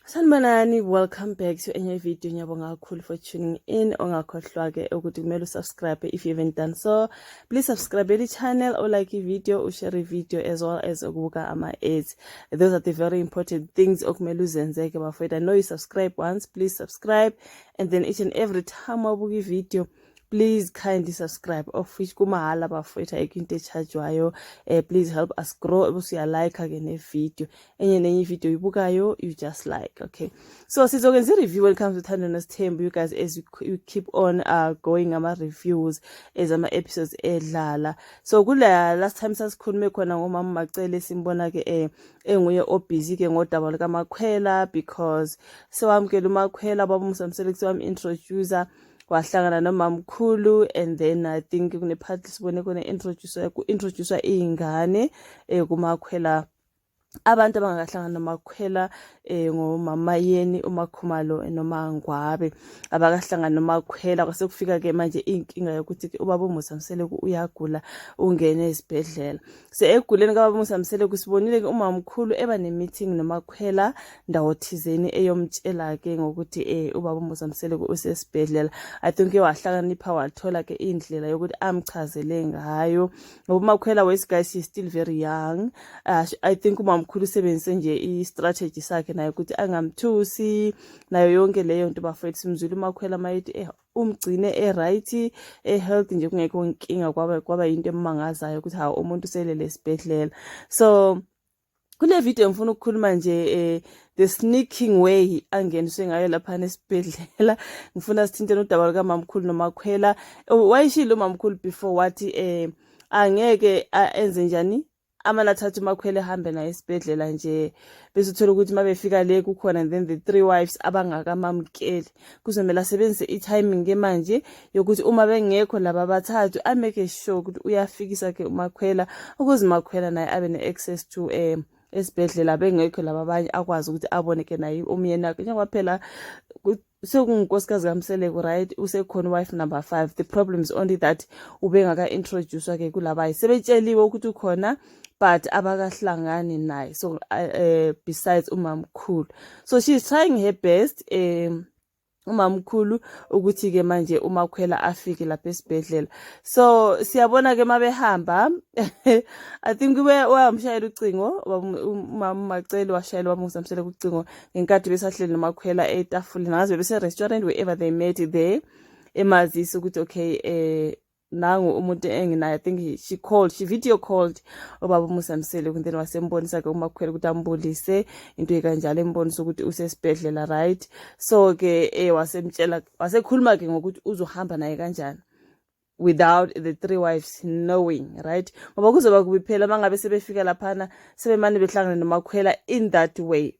Sanibonani, welcome back to enye video. Ngiyabonga kakhulu for tuning in. Ungakhohlwa-ke ukuthi kumele usubscribe if you haven't done so. Please subscribe the channel or like i-video, ushare i-video as well as ukubuka ama-ads. Those are the very important things okumele uzenze-ke, bafowethu. I know you subscribe once, please subscribe and then each and every time wabuka i-video, please kindly subscribe, of which kumahala, bafowethu, ayikho into echajwayo. Please help us grow bese uyalike-ke ne-video, enye nenye ivideo uyibukayo, you just like. Okay, so sizokwenza i-review when it comes to Thando Nesithembu, you guys, as you keep on going ama-reviews as ama-episodes edlala. So kula last time sasikhulume khona ngomama Macele, simbona-ke enguye obusy-ke ngodaba lukamakhwela because sewamukela uMakhwela, baba uMusa Mseleku sewam-introducer, wahlangana nomamkhulu, and then I think kune-part sibone khona introduce ku-introduce iy'ngane kumakhwela. Abantu abangakahlangani noMakhwela ngomama Yeni, uMakhumalo noMangwabe, abakahlangani noMakhwela. Kwase kufika-ke manje inkinga yokuthi ubaba uMusa Mseleku uyagula, ungene esibhedlela. So eguleni kababa uMusa Mseleku, sibonile-ke umamkhulu eba ne-meeting noMakhwela ndawo thizeni, eyomtshela-ke ngokuthi ubaba uMusa Mseleku usesibhedlela. I think wahlakanipha, wathola-ke indlela yokuthi amchazele ngayo, ngoba uMakhwela wesi, guys, is still very young. I think umamkhulu usebenzise nje i-strategy sakhe naye ukuthi angamthusi nayo yonke leyo nto, bafowethu. Simzwile uMakhwela mayethi umgcine e-right, e-healthy nje, kungekho nkinga. Kwaba yinto emangazayo ukuthi hawu, umuntu uselele esibhedlela. So kule video ngifuna ukukhuluma nje the sneaking way angeniswe ngayo lapha esibhedlela. Ngifuna sithinte udaba lukamamkhulu noMakhwela. Wayishilo umamkhulu before, wathi angeke enze njani amane athathe uMakhwela ehambe naye esibhedlela nje, bese uthola ukuthi uma befika le kukhona and then the three wives abangakamamukeli. Kuzomele asebenzise i-timing-ke manje yokuthi uma bengekho laba abathathu, amake sure ukuthi uyafikisa-ke uMakhwela, ukuze uMakhwela naye abe ne-access to esibhedlela bengekho laba abanye, akwazi ukuthi abone ke naye umyeni wakhe, njengoba phela sekungunkosikazi kaMseleku, right? Usekhona wife number 5. The problem is only that ubengaka-introduce-wa-ke kulabayi, sebetsheliwe ukuthi ukhona but abakahlangani naye. So besides umamkhulu, so she's trying her best, umamkhulu, ukuthi-ke manje uMakhwela afike lapha esibhedlela. So siyabona-ke mabehamba, I think wamshayela ucingo umama Macele, washayela uMusa Mseleku ucingo ngenkathi besahleli noMakhwela etafuleni, ngazi bebese-restaurant, wherever they met there, emazisa ukuthi okay, nangu umuntu enginaye. I think she video called ubaba uMusa Mseleku, then wasembonisa-ke uMakhwela ukuthi ambulise, into ekanjalo, embonisa ukuthi usesibhedlela, right? So ke wasemtshela, wasekhuluma-ke ngokuthi uzohamba naye kanjani without the three wives knowing, right? Ngoba kuzoba kubi phela uma ngabe sebefika laphana, sebemane behlangane noMakhwela in that way,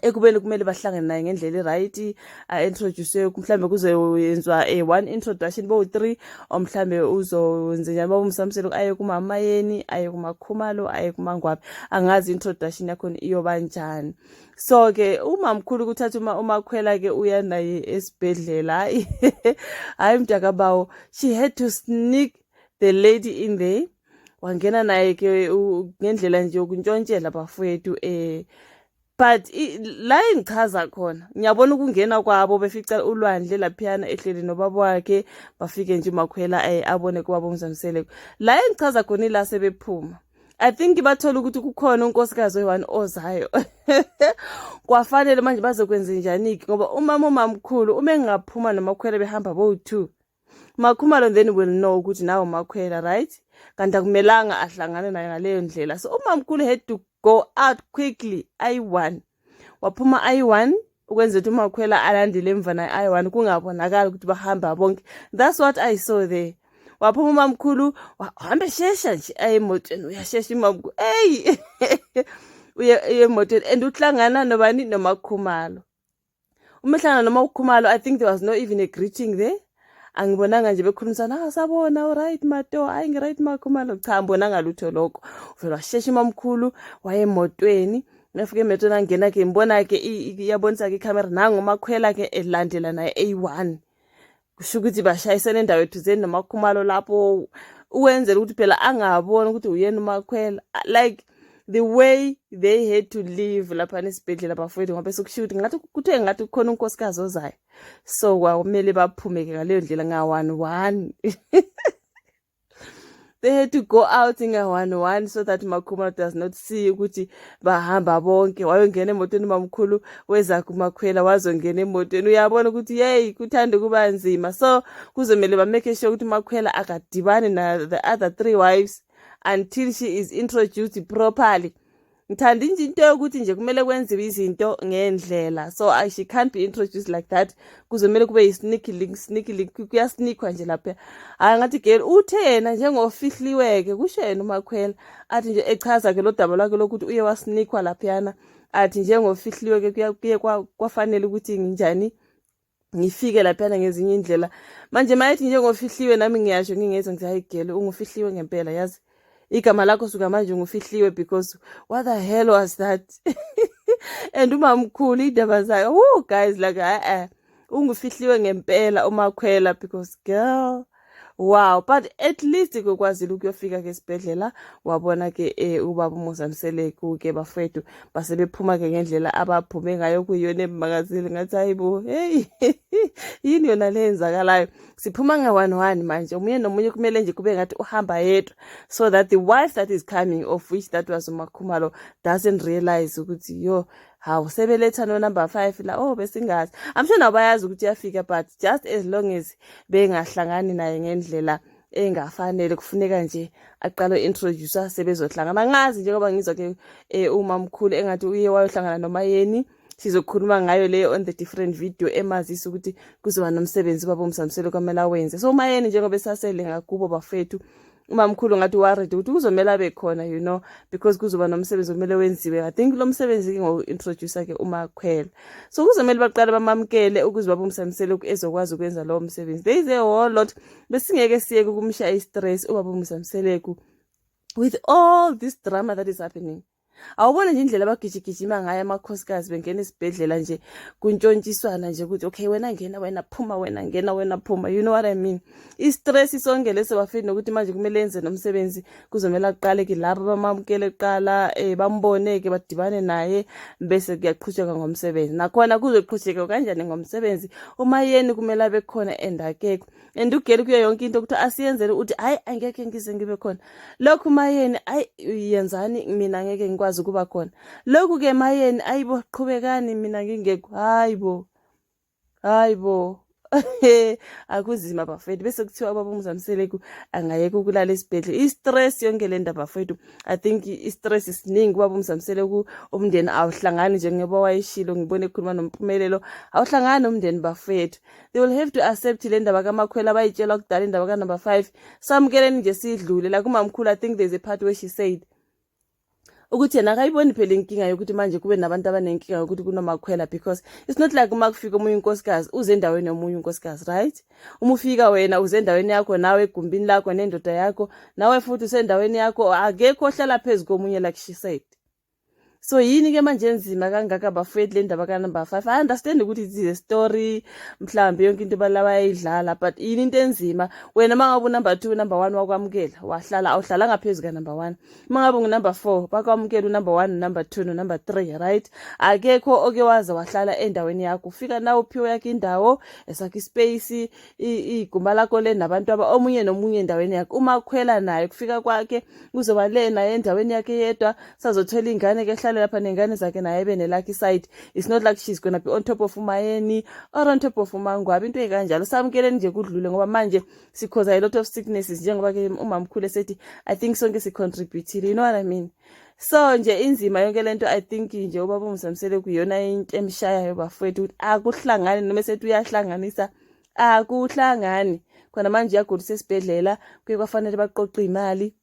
ekubeni kumele bahlangane naye ngendlela e-right, a-introduce, mhlambe kuzoyenziwa a one introduction bowu-three, or mhlambe uzowenze njani, baba uMusa Mseleku aye kumamayeni, aye kumakhumalo, aye kumangwabe, angazi introduction yakhona iyoba njani. So-ke umamkhulu kuthatha uMakhwela-ke uya naye esibhedlela. Hayi, hayi, mntakabawo, she had to sneak the lady in there, wangena naye ke ngendlela nje yokuntshontshela, bafowethu. But la engichaza khona, ngiyabona ukungena kwabo, befica ulwandle laphiyana ehleli nobaba wakhe, bafike nje uMakhwela abone kubaba uMusa Mseleku. La engichaza khona ila sebephuma, I think bathola ukuthi kukhona unkosikazi oyi-one ozayo, kwafanele manje bazokwenza njani-ke, ngoba umama umamkhulu uma engaphuma noMakhwela behamba bowu-two, Makhumalo then will know ukuthi nawe uMakhwela, right? Kanti akumelanga ahlangane naye ngaleyo ndlela. So umamkhulu had to go out quickly ayi-one, waphuma ayi-one, ukwenzela ukuthi uMakhwela alandele emva naye ayi-one, kungabonakali ukuthi bahamba bonke. That's what I saw there. Waphuma umamkhulu, wahamba eshesha nje aye emotweni, uyashesha umamkhulu, eyi, uye emotweni and uhlangana nobani? NoMakhumalo. Uma ehlangana noMakhumalo, I think there was no even a greeting there. Angibonanga nje bekhulumisana, "Ah, sabona, alright mato, hayi, ngi-right Makhumalo." Cha, angibonanga lutho lokho. Uvele washesha umamkhulu waye emotweni. Nafika emotweni, angena-ke, ngibona-ke iyabonisa-ke ikhamera, nangu uMakhwela-ke elandela naye eyi-one, kusho ukuthi bashayisene endawo ethuzeni noMakhumalo lapho, uwenzela ukuthi phela angaboni ukuthi uyena uMakhwela. Like The way they had to leave laphana esibhedlela, bafowethu, ngoba sekushiwo ukuthi ngathi kuthiwe ngathi kukhona unkosikazi ozayo, so kwakumele baphume-ke ngaleyo ndlela nga-one one. They had to go out nga-one one so that Makhumalo does not see ukuthi bahamba bonke. Wayongena emotweni mamkhulu, weza kuMakhwela, wazongena emotweni. Uyabona ukuthi yeyi, kuthanda ukuba nzima, so kuzomele ba-make sure ukuthi uMakhwela akadibani na the other three wives until she is introduced properly. Ngithanda nje into yokuthi nje kumele kwenziwe izinto ngendlela, so she can't be introduced like that. Kuzomele kube yi-sneaky link, sneaky link, kuyasnikwa nje lapha. Hhayi, ngathi girl, uthe yena njengofihliwe-ke, kusho yena uMakhwela, athi nje echaza-ke lo daba lwakhe lokuthi uye wasnikwa laphayana, athi njengofihliwe-ke kuye kwafanele ukuthi nginjani ngifike laphayana ngezinye indlela. Manje mayethi njengofihliwe, nami ngiyasho ngingezwa, ngithi hayi girl, ungufihliwe ngempela, yazi igama lakho suka manje ungufihliwe, because what the hell was that? And umamkhulu iy'ndaba zayo, woo guys, like eh, ungufihliwe ngempela uMakhwela, because girl, wow. But at least kukwazile ukuyofika ke esibhedlela, wabona ke ubaba uMusa Mseleku ke bafethu, basebephuma ke ngendlela abaphume ngayo, kuyiyona emangazini. Ngathi hayibo, hey, yini yona le yenzakalayo? Siphuma nga-one one manje, omunye nomunye kumele nje kube ngathi uhamba yedwa, so that the wife that is coming, of which that was uMakhumalo, doesn't realize ukuthi yo, hawu, sebeletha no number 5 la. Oh, besingazi. I'm sure nabo bayazi ukuthi uyafika, but just as long as bengahlangani naye ngendlela engafanele, kufuneka nje aqale introduce, sebezohlangana. Angazi, njengoba ngizwa ke umamkhulu engathi uye wayohlangana noMayeni, sizokhuluma ngayo leyo on the different video, emazisa ukuthi kuzoba nomsebenzi ubaba uMusa Mseleku kwamele awenze. So uMayeni njengoba esasele ngakubo bafethu, umamkhulu ngathi worried ukuthi kuzomele abe khona because kuzoba nomsebenzi okumele wenziwe. I think lo msebenzi ke ngoku-introduce ke uMakhwela, so kuzomele baqale bamamukele ukuze baba uMusa Mseleku ezokwazi ukwenza lowo msebenzi. There is a whole lot, besingeke siyeke ukumshaya i-stress ubaba uMusa Mseleku with all this drama that is happening. Awubona nje indlela abagijigijima ngayo amakhosikazi bengena esibhedlela nje, kuntshontshiswana nje ukuthi okay, wena ngena, wena phuma, wena ngena, wena phuma, you know what I mean? I-stress sonke leso bafini, nokuthi manje kumele enze nomsebenzi, kuzomele aqale ke labo bamamukele kuqala, bambone-ke, badibane naye, bese kuyaqhutsheka ngomsebenzi. Nakhona kuzoqhutsheka kanjani ngomsebenzi? UMayeni kumele abe khona and akekho, and ugeli kuyo yonke into ukuthi asiyenzele uthi hayi, angeke ngize ngibe khona. Lokhu Mayeni, ayi, yenzani, mina ngeke ngikwazi ukuba khona. Lokhu-ke Mayeni, ayibo, qhubekani, mina ngingekho. Hayi bo, hayi bo, akuzima bafethu. Bese kuthiwa ubaba uMusa Mseleku angayeka ukulala esibhedlela, i-stress yonke le ndaba bafethu. I think i-stress isiningi ubaba uMusa Mseleku, umndeni awuhlangani njengoba wayeshilo, ngibone ekhuluma noMpumelelo, awuhlangani umndeni bafethu. They will have to accept le ndaba kaMakhwela abayitshelwa kudala, indaba ka-number 5, samukeleni nje sidlule. La kumamkhulu, I think there's a part where she said ukuthi yena akayiboni phela inkinga yokuthi manje kube nabantu abanenkinga yokuthi kunoMakhwela, because it's not like uma kufika omunye unkosikazi uze endaweni yomunye unkosikazi, right? Uma ufika wena uze endaweni yakho nawe, egumbini lakho nendoda yakho, nawe futhi usendaweni yakho, akekho ohlala phezu komunye, like she said. So yini ke manje enzima kangaka bafowethu le ndaba ka-number 5? I understand ukuthi it is a story, mhlawumbe yonke into balabayidlala, but yini into enzima? Wena uma ngabe unumber 2, number 1 wakwamukela, wahlala, awuhlalanga phezu ka-number 1. Uma ngabe ungunumber 4, bakwamukela unumber 1, number 2 no-number 3, right? Akekho oke waze wahlala endaweni yakho. Ufika nawe uphiwe yakho indawo, esakho ispace, igumba lakho le nabantu aba omunye nomunye endaweni yakhe. Uma khwela naye kufika kwakhe kuzoba le naye endaweni yakhe yedwa, sazothola ingane ke, ehlale lapha nengane zakhe, naye ebe nelakhe iside. It's not like she's gonna be on top of uMayeni or on top of uMangwabe, into ey'kanjalo. Samukeleni nje kudlule, ngoba manje sikhoza a lot of sicknesses, njengoba-ke umamkhulu esethi I think sonke sicontributile, you know what I mean? So nje inzima yonke lento. I think nje ubaba uMusa Mseleku kuyona into emshayayo bafowethu, ukuthi akuhlangani, noma esethi uyahlanganisa, akuhlangani. Khona manje uyagula, usesibhedlela, kuye kwafanele baqoqe imali,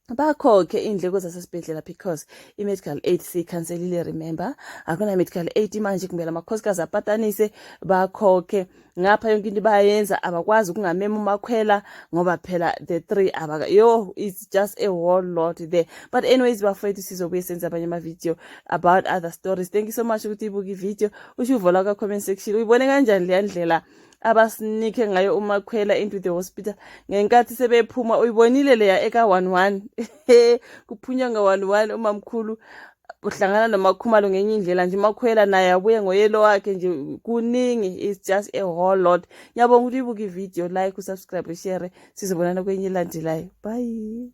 bakhokhe iy'ndleko zasesibhedlela, because i-medical aid siyikhanselile. Remember, akuna medical aid manje, kumele amakhosikazi apatanise, bakhokhe. Ngapha yonke into bayenza, abakwazi ukungamema uMakhwela ngoba phela the three abaka yo, it's just a whole lot there. But anyways bafowethu, sizobuye senze abanye ama-video about other stories. Thank you so much ukuthi ibuke ivideo, usho uvo lwakho comment section. Uyibone kanjani leya ndlela? Abasinike ngayo uMakhwela into the hospital ngenkathi sebephuma, uyibonile leya eka 11, kuphunywa nga 11. Umamkhulu uhlangana noMakhumalo ngenye indlela nje, uMakhwela naye abuye ngoyelo wakhe nje. Kuningi, it's just a whole lot. Ngiyabonga ukuthi uyibuke ivideo, like, usubscribe, ushare. Sizobonana kwenye elandelayo. Bye.